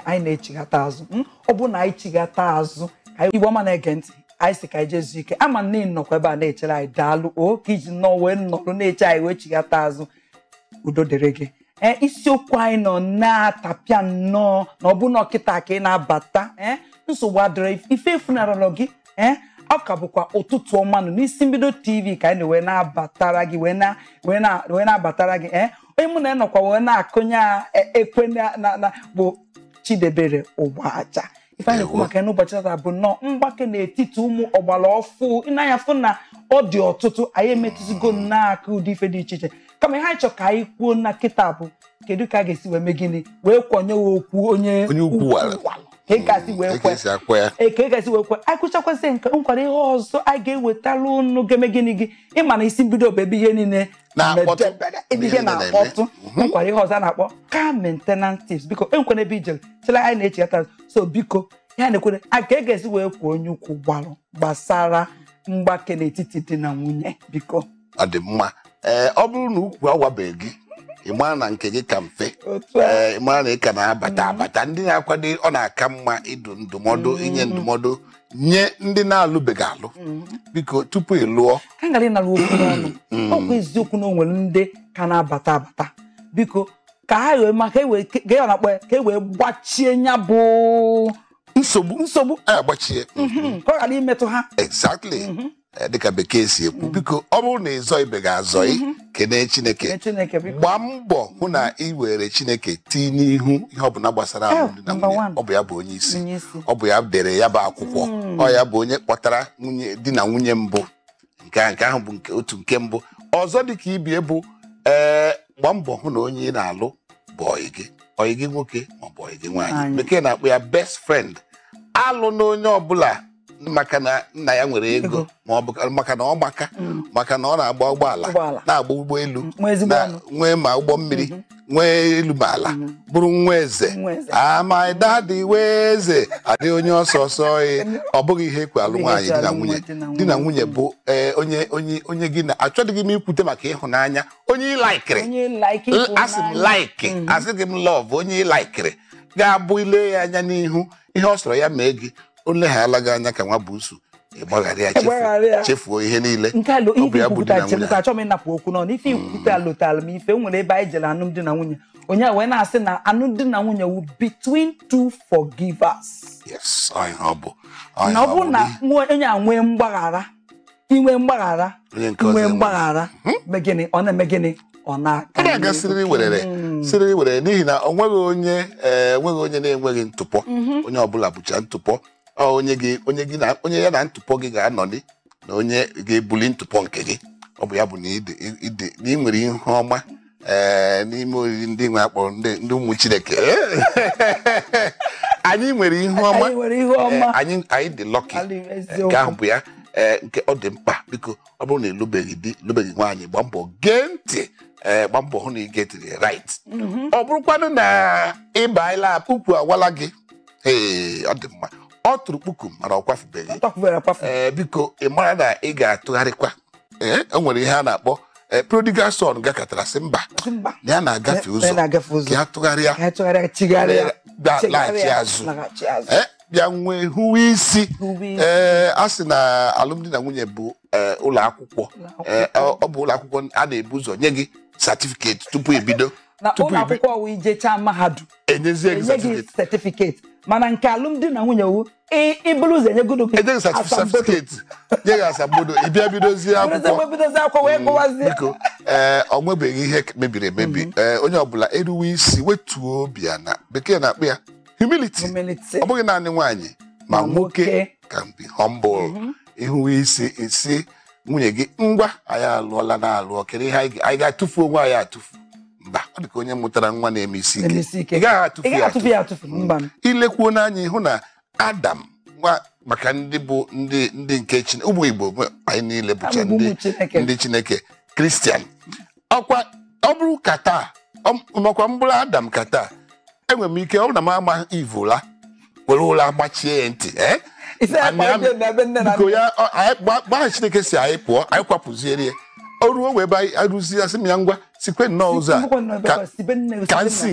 Speaker 1: Anyị na-echighata azụ. Ọ bụ na anyị chighata azụ ka Igbo ọma na-ege ntị, anyị sị ka anyị jee zuo ike. Ama nne nọkwa ebe a na-echere anyị. Daalụ o ka iji nnọọ wee nọrọ na-eche anyị wee chighata azụ. Udo dịrị gị. Isiokwu anyị nọ na-atapịa nnọọ na ọ bụ na ọkịta ka ị na-abata, nsogbu adịrọ, ife efunarọrọ gị Ọ ka bụkwa ụtụtụ ọma nụ n'isi mbido TV ka anyị wee na-abatara gị wee na-abatara gị. Onye mụ na ya nọkwa wee na-akụnye ekwe na bụ Chidiebere Ugboaja. Ife anyị na-ekwu maka n'ụbọchị tata bụ nnọọ mgbake n'etiti ụmụ ọgbara ọfụ. Ịnanya fụ na ọ dị ọtụtụ, anyị emetụzigo n'aka ụdị ife dị iche iche. Kama ihe anyị chọ ka anyị kwuo na kịta bụ kedu ka a ga-esi wee mee gịnị wee kwanye okwu onye
Speaker 2: ukwu walụ
Speaker 1: ka e ga-esi wee kwe. Anyị kwụchakwasị nke nkwara ihe ọzọ anyị ga-ewetara unu ga-eme gịnị gị ịma na isi mbido bụ ebe ihe niile na-akpọtụ. Nkwara ihe ọzọ a na-akpọ car maintenance tips. Biko enwekwana ebe ijere chela anyị na-echigata. So biko ya na-ekwere a ka e ga-esi wee kwuo onye ukwu gbalụ gbasara mgbake n'etiti di na nwunye. Biko
Speaker 2: ọ dị mma. Ọ bụrụ na ukwu awabeghị gị, ị mara na nke gị ka mfe. Ị mara na ị ka na-abata abata. Ndị na-akwado ọ na-aka mma ịdụ ndụmọdụ, inye ndụmọdụ nye ndị na-alụbeghị alụ. Biko tupu ị lụọ,
Speaker 1: ka ngara ịnara okwu n'ọnụ. Ọ bụ eziokwu na o nwere ndị ka na-abata abata. Biko ka ha wee maka ka e wee gbachie ya bụ
Speaker 2: nsogbu agbachie
Speaker 1: ka ọ ghara imetụ ha.
Speaker 2: Exactly. Dịka bekee si ekwu, biko ọ bụrụ na ịzọ ibe ga-azọ, kene Chineke. Gbaa mbọ hụ na ị were Chineke tii n'ihu ihe ọbụla gbasara alụmdi na nwunye. Ọ bụ ya bụ onye isi, ọ bụ ya dere ya bụ akwụkwọ, ọ ya bụ onye kpọtara nwunye di na nwunye mbụ. Nke ahụ bụ nke otu nke mbụ. Ọzọ dịka ibie bụ gbaa mbọ hụ na onye ị na-alụ bụ ọyị gị, ọyị gị nwoke ma ọ bụ ọyị gị nwaanyị. Bekee na-akpọ ya best friend. Alụ na onye ọbụla maka na nna ya nwere ego, ma ọ bụ maka na ọ maka maka na ọ na-agba ụgbọala, na-agba ụgbọelu, nwee ma ụgbọ mmiri, nwee elu ma ala, bụrụ nwa eze. My daddy wee eze adị onye ọsọ ọsọ. Ọ bụghị ihe ekwe alụ nwaanyị. Di na nwunye, di na nwunye bụ onye onye onye gị na achọdịghị m ikwute maka ịhụnanya, onye ị laikiri. Asị m like, asịghị m love. Onye ị laikiri ga-abụ ile ya anya n'ihu, ihe ọ sọrọ ya mee gị, o leghala gị anya ka nwa busu, ịgbaghara ya, chefuo ihe niile.
Speaker 1: Nke a ife ikwupụta chepụta, achọghị m ịnapụ okwu n'ọnụ. Ife ikwupụta lotara m ife o nwere ebe anyị jere alụmdi na nwunye. Onye wee na-asị na alụmdi na nwunye wu between two forgivers.
Speaker 2: Yes, ọ bụ
Speaker 1: na ọ bụrụ na onye a nwee mgbaghara, inwe mgbaghara, inwe mgbaghara, mee gịnị, ọ na-eme gịnị, ọ
Speaker 2: na-aga siriri werere, siriri werere. N'ihi na o nweghị onye enweghị onye na-enweghị ntụpọ. Onye ọbụla bụcha ntụpọ. Onye gị onye gị na onye ya na ntụpọ gị ga-anọdị na onye ga-ebuli ntụpọ nke gị. Ọ bụ ya bụ na ịdị na ị nwere ihe ọma n'ime oriri ndị nwe akpọrọ ndị ụmụ Chineke. Anyị nwere ihe ọma, anyị dị lucky. Nke ahụ bụ ya nke ọ dị mkpa. Biko ọ bụrụ na ịlụbeghị di, lụbeghị nwaanyị, gbaa mbọ gee ntị, gbaa mbọ hụ na ị getiri right. Ọ bụrụkwanụ na ịbaala ukwu awala gị, ee, ọ dị mma, ọ tụrụ kpuku mana ọ kwafubeghị. Biko ị mara na ị ga-atụgharịkwa. Ee, o nwere ihe a na-akpọ prodigal son gakọtara sị mba, na ya na-agafe ụzọ ka ya tụgharịa laghachi azụ, bịa nwee hụwa isi. Ee, a sị na alụmdi na nwunye bụ ụlọ akwụkwọ. Ọ bụ ụlọ akwụkwọ a na-ebu ụzọ nye gị certificate tupu ebido.
Speaker 1: Na ụlọ akwụkwọ wụ ijecha mahadum
Speaker 2: enyezie
Speaker 1: gị certificate, mana nke alụmdi na nwunye wu iburu ụzọ enyegodo
Speaker 2: gị certificate, nye gị asambodo, ị bịa bidozie
Speaker 1: akwụkwọ wee gụwazie.
Speaker 2: Biko ọ nwebeghị ihe mebiri emebi. Onye ọbụla eruwe isi, wetuo obi ya. Na bekee na-akpọ ya humility. Ọ bụghị naanị nwaanyị ma nwoke can be humble. Ihuwe isi isi nwunye gị, ngwa, anyị alụọla na alụọ, kedu ihe anyị ga-atụfu onwe anyị atụfu? Mba, ọ dị ka onye mụtara nwa na-eme isi ike, ị gaghị atụfu ya
Speaker 1: atụfu.
Speaker 2: Ilekwuo n'anya ịhụ na Adam nwa, maka ndị bụ ndị nke Chineke, ụmụ Igbo anyị niile bụcha ndị Chineke, Kristian. Ọkwa ọ bụrụ ka taa, makwa mbụrụ Adam ka taa, enwere m ike ọ bụrụ na m ama Iv ụla, were ụra machie ya ntị. Biko ya gbaa Chineke si anyị pụọ, anyị kwapụziere ya. O ruo wee ebe anyị arụzi, asị m ya ngwa, sikwe nnọọ ụzọ a ka nsi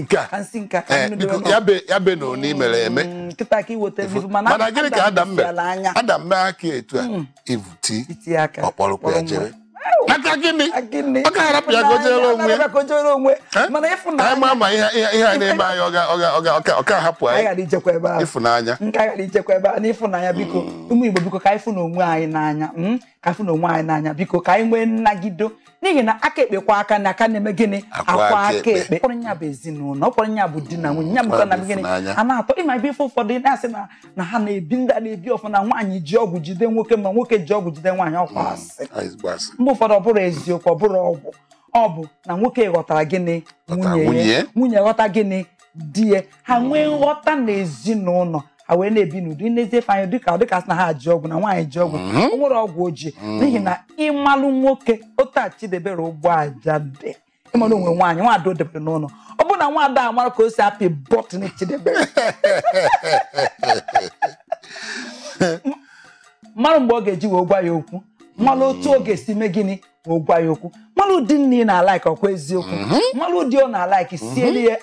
Speaker 2: nke a, biko ya be na oni mere eme. Mana gịnị ka Adam mere? Adam mee aka etu a, Iv ti ọkpọrọkwa ya jere. Maka gịnị?
Speaker 1: Gịnị?
Speaker 2: Ọ ga-arapụ ya ka o jere onwe ya.
Speaker 1: Ọ ga-arapụ ya ka o jere onwe.
Speaker 2: Eh?
Speaker 1: Mana
Speaker 2: Anyị
Speaker 1: ịfụnanya
Speaker 2: ma ma ihe ihe a na-eme anyị ọ ka hapụ
Speaker 1: anyị
Speaker 2: anyị.
Speaker 1: ghara ijekwa ebe ahụ.
Speaker 2: Ịfụnanya.
Speaker 1: Nke a ghara ichekwa ebe a n'ịfụnanya, biko ụmụ Igbo, biko ka anyị fụ na onwe anyị n'anya, ka anyị fụ na onwe anyị n'anya, biko ka anyị nwee nnagido, n'ihi na aka ekpe kwa aka na aka na-eme gịnị?
Speaker 2: Akwa
Speaker 1: akwa
Speaker 2: aka
Speaker 1: aka
Speaker 2: ekpe.
Speaker 1: ekpe. Ọkpọrọ nya bụ ezinụlọ, ọkpọrọ nya bụ di na nwunye, nya bụkwa na
Speaker 2: Ọ bụ
Speaker 1: gịnị
Speaker 2: ịfụnanya.
Speaker 1: a na-atọ ịma ebe ife ụfọdụ na-asị na ha na-ebi, ndị a na-ebi ọfụna, nwaanyị ji ọgwụ jide nwoke ma nwoke ji ọgwụ jide nwaanyị, ọkwa asị.
Speaker 2: Ezigbo asị.
Speaker 1: Mgbe ụfọdụ ọ bụrụ eziokwu, ọ bụrụ ọgwụ, ọ bụ na nwoke ghọtara gịnị?
Speaker 2: Ghọtara
Speaker 1: nwunye
Speaker 2: nwunye
Speaker 1: ya,
Speaker 2: ya.
Speaker 1: nwunye ghọta gịnị? Di ya. Ha nwee nghọta na ezinụlọ ha wee na-ebi n'udo. N'ezie ife anyị dịka dịka sị na ha ji ọgwụ na nwaanyị ji ọgwụ, o nwere ọgwụ ojii, n'ihi na ịmalụ nwoke otu a Chidebere Ugboaja dị, ịmalụ onwe nwaanyị nwaada o debere n'ụlọ, ọ bụrụ na nwaada amara ka o si apị bọtịn Chidebere mara mgbe ọ ga-eji wee gwa ya okwu, mara otu ọ ga-esi mee gịnị wee gwa ya okwu, mara ụdị nne ị na-alaiki, ọkwa eziokwu, mara ụdị ọ na-alaiki siele ya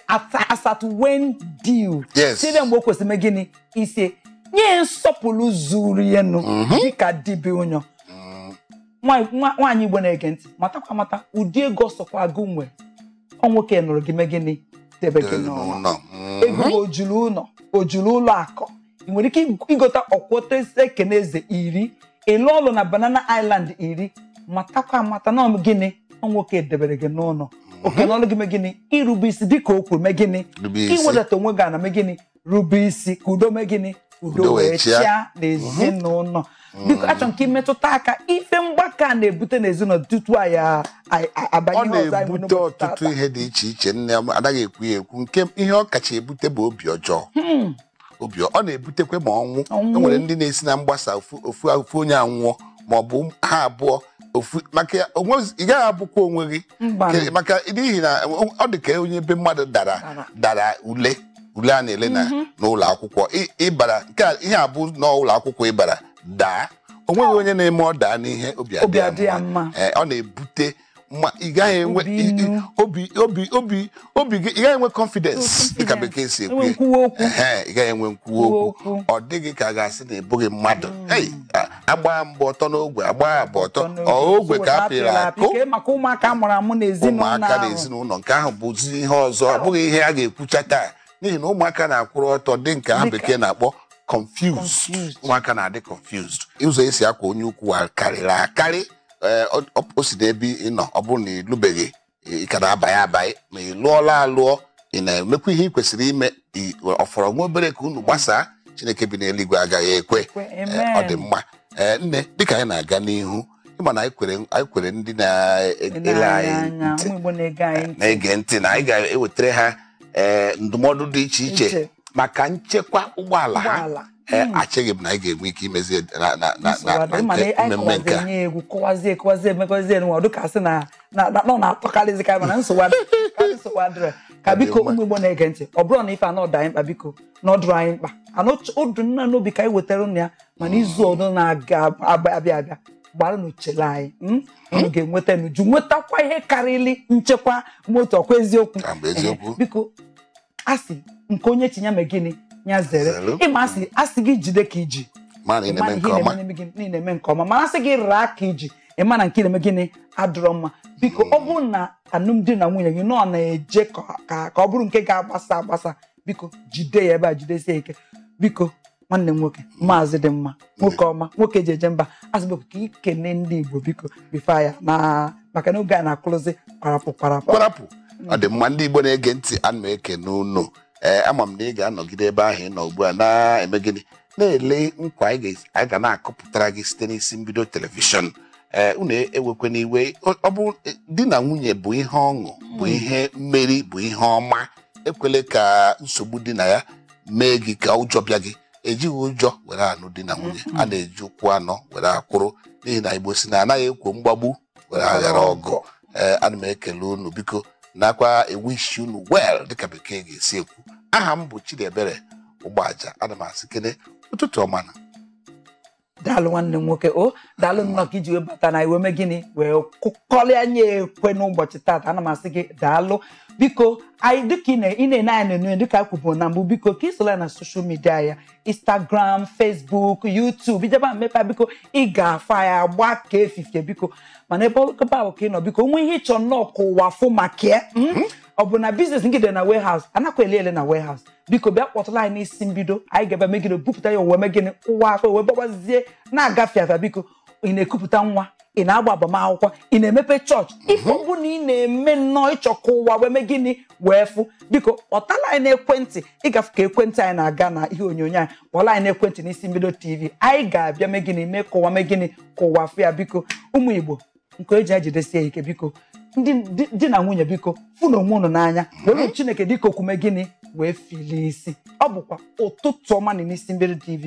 Speaker 1: asatụ when due,
Speaker 2: Yes.
Speaker 1: siele mgbe o kwesịrị mee gịnị isie, nye nsọpụrụ zuru ya nụ dịka dibịa ụnyọ. Nwaanyị Igbo na-ege ntị, matakwa amata ụdị ego ọsọkwa gị nwe, ọ nwoke nụrụ gị mee gịnị? Debe gị n'ụlọ.
Speaker 2: N'ụlọ.
Speaker 1: Ego ojuru ụlọ, ojuru ụlọ akụ, ị nwere ike ịgota ọkwọta ekene eze 10, ịlụ ọlụ na Banana Island 10, matakwa amata na ọ gịnị? Ọ nwoke debere gị n'ụlọ, oke n'ọlụ gị mee gịnị? Irube isi dịka o kwuru mee gịnị?
Speaker 2: Rube isi.
Speaker 1: Iwedata onwe gị ana mee gịnị? Rube isi ka udo mee gịnị? Udo
Speaker 2: Udo wee
Speaker 1: wee
Speaker 2: chịa.
Speaker 1: chịa n'ezinụlọ. Biko achọrọ m ka ịmetụta aka ife mgbakọ a na-ebute n'ezinụlọ tutu anyị abanye
Speaker 2: Ọ
Speaker 1: ihe ọzọ anyị nwere
Speaker 2: na-ebute
Speaker 1: n'ụbọchị
Speaker 2: ọtụtụ
Speaker 1: tata.
Speaker 2: ihe dị iche iche. Nne m anaghị ekwu ya ekwu, nke ihe ọ kacha ebute bụ obi ọjọọ. Obi ọ na-ebutekwa ma ọnwụ.
Speaker 1: Ọnwụ.
Speaker 2: E nwere ndị na-esi na mgbasa ofu ofu ofu onye anwụọ ma ọ bụ ha abụọ ofu, maka ya, ị gaghị abụkwa onwe gị.
Speaker 1: Mba.
Speaker 2: Maka n'ihi na ọ dị ka onye ebe mmadụ dara
Speaker 1: Dara.
Speaker 2: dara ule ule a na-ele na n'ụlọ akwụkwọ. Ịbara nke a, ihe a bụ n'ụlọ akwụkwọ ịbara daa, o nweghị onye na-eme ọ daa n'ihe obi
Speaker 1: Obi
Speaker 2: adị
Speaker 1: adị ya mma.
Speaker 2: Ee, ọ na-ebute mma ị gaghị enwe
Speaker 1: Obi inu.
Speaker 2: obi obi obi obi gị ị gaghị enwe confidence dịka bekee si ekwu
Speaker 1: Enwe
Speaker 2: ya.
Speaker 1: nkwuwa okwu.
Speaker 2: Ehe, ị gaghị enwe nkwuwa
Speaker 1: Nkwuwa
Speaker 2: okwu.
Speaker 1: okwu.
Speaker 2: Ọ dịghị ka a ga-asị na ị bụghị mmadụ. Hey, agba mbọ ọtọ n'ogwe, agba abụ ọtọ ọ ogwe ka a pịrị akụ.
Speaker 1: Kee maka ụmụaka a mụrụ amụ n'ezinụlọ
Speaker 2: Ụmụaka na
Speaker 1: ahụ.
Speaker 2: ezinụlọ nke ahụ bụzi ihe ọzọ, ọ bụghị ihe a ga-ekwucha taa, n'ihi na ụmụaka na-akwụrụ ọtọ dị nke ha
Speaker 1: Dịka-
Speaker 2: bekee na-akpọ confused.
Speaker 1: Confused.
Speaker 2: Ụmụaka na-adị confused. Ụzọ esi akwa onye ukwu a karịrị akarị. Ee, o si n'ebe ị nọ, ọ bụrụ na ị lụbeghị, ị ka na-abanye abanye, ma ị lụọla alụọ, ị na-emekwa ihe ị kwesịrị ime, ọ fọrọ nwa obere ka unu gbasaa, Chineke bi n'eluigwe agaghị ekwe.
Speaker 1: Ekwe,
Speaker 2: Ee, ọ dị
Speaker 1: amen.
Speaker 2: mma. Ee, nne, dịka anyị na-aga n'ihu, ịma na anyị kwere ndị na-ele
Speaker 1: anyị
Speaker 2: anyị
Speaker 1: anya
Speaker 2: ntị
Speaker 1: ụmụ Igbo na-ege anyị ntị
Speaker 2: na-ege ntị na anyị ga-ewetara ha ee, ndụmọdụ dị iche iche
Speaker 1: Iche.
Speaker 2: maka nchekwa ụgbọala ha.
Speaker 1: Ụgbọala.
Speaker 2: Ee, acheghị m na anyị ga-enwe ike imezi na na na na na
Speaker 1: mana
Speaker 2: nke
Speaker 1: anyị
Speaker 2: mmemme nke
Speaker 1: kọwazie
Speaker 2: a.
Speaker 1: nye egwu, kọwazie kọwazie emekọzie nwa ọdụ ka sị na na na ọ na-atọkarịzi ka mana nsogbu adịrị, ka nsogbu adịrị ka
Speaker 2: Ọ dị
Speaker 1: biko
Speaker 2: mma.
Speaker 1: ụmụ Igbo na-ege ntị, ọ bụrụ na ife anọ dị anyị mkpa, biko na ọ dụrụ anyị mkpa anụ odu nna n'obi ka anyị wetara ụnụ ya, mana izu ọdụ na-aga abịa abịa gbara n'uchele anyị, unu ga-enweta n'uju, nwetakwa ihe karịrị nchekwa moto, ọkwa eziokwu?
Speaker 2: Ka mgbe eziokwu.
Speaker 1: Ehe, biko asị nke onye chi ya mee gịnị? Ya zere.
Speaker 2: Zere.
Speaker 1: Ịma asị asị gị jide ka iji
Speaker 2: Ma na ị na-eme nke ọma.
Speaker 1: ị na-eme nke ọma, mana asị gị raa ka iji, ịma na nke ị na-eme gịnị adịrọ mma. Biko ọ bụrụ na alụmdi na nwunye gị nọ na-eje ka ọ bụrụ nke ga-agbasa agbasa, biko jide ya ebe a, jidesie ike. Biko nwanne m nwoke, maazị dị mma, nwoke ọma, nwoke ji eje mba, asị biko ka ikene ndị Igbo, biko bifo ya na maka na oge a na-akụrụzi kwarapụ kwarapụ.
Speaker 2: Kwarapụ. Ọ dị mma. Ndị Igbo na-ege ntị, ana m ekene unu. Ee, ama m na ị ga-anọgide ebe ahụ ị nọ ugbu a na-eme gịnị? Na-ele nkwa anyị ga na-akọpụtara gị site n'isi mbido telivishọn. Ee, unu ewekwana iwe. Ọ bụ di na nwunye bụ ihe ọṅụ, bụ ihe mmeri, bụ ihe ọma. Ekwele ka nsogbu dị na ya mee gị ka ụjọ bịa gị. Ejighị ụjọ were anụ di na nwunye, a na-eji ụkwụ anọ were akwụrụ, n'ihi na Igbo si na anaghị ekwo mgbagbu were aghara ọgụ. Ee, ana m ekele unu, biko nakwa ewish unu well dịka bekee ga-esi ekwu. Aha m bụ Chidiebere Ugboaja. Ana m asị kene ụtụtụ ọma na
Speaker 1: Daalụ nwanne m nwoke. O daalụ nnọọ ka iji wee bata na iwe mee gịnị wee kụkọrịa anya ekwe n'ụbọchị taata. Ana m asị gị daalụ. Biko, anyị dịka ị na-ene anyị na-enu, dịka anyị kwubu na mbụ, biko ka ị soro anyị na social media ya, Instagram, Facebook, YouTube, ijebe mmepe, biko ị ga-afụ anyị agba ka efifie. Biko, mana ebe ahụ ka ị nọ, biko nwee ihe ịchọ nnọọ ka ụwa fụ maka ya, ọ bụ na business nke dị na warehouse anakwa ele ele na warehouse, biko bịa kpọtụrụ anyị n'isi mbido. Anyị ga-ebe megide bupụta ya, ụwa megide ụwa afọ wee gbagbazie na-agafe afa. Biko, ị na-ekupụta nwa, ị na-agba agbamakwụkwọ, ị na-emepe chọọchị, ife ọ bụla ị na-eme nnọọ ịchọ ka ụwa wee mee gịnị wee fụ, biko kpọtala anyị n'ekwentị. Ịgafe ka ekwentị anyị na-aga na ihe onyonyo anyị, kpọla anyị n'ekwentị n'isi mbido TV. Anyị ga-abịa mee gịnị, mee ka ụwa mee gịnị, ka ụwa fụ ya. Biko, ụmụ Igbo, nke eji ejidesie ike, biko ndị di na nwunye, biko fụ na onwe unu n'anya, were Chineke dịka okwume gịnị wee filie isi. Ọ bụkwa ụtụtụ ọma na n'isi mbido TV.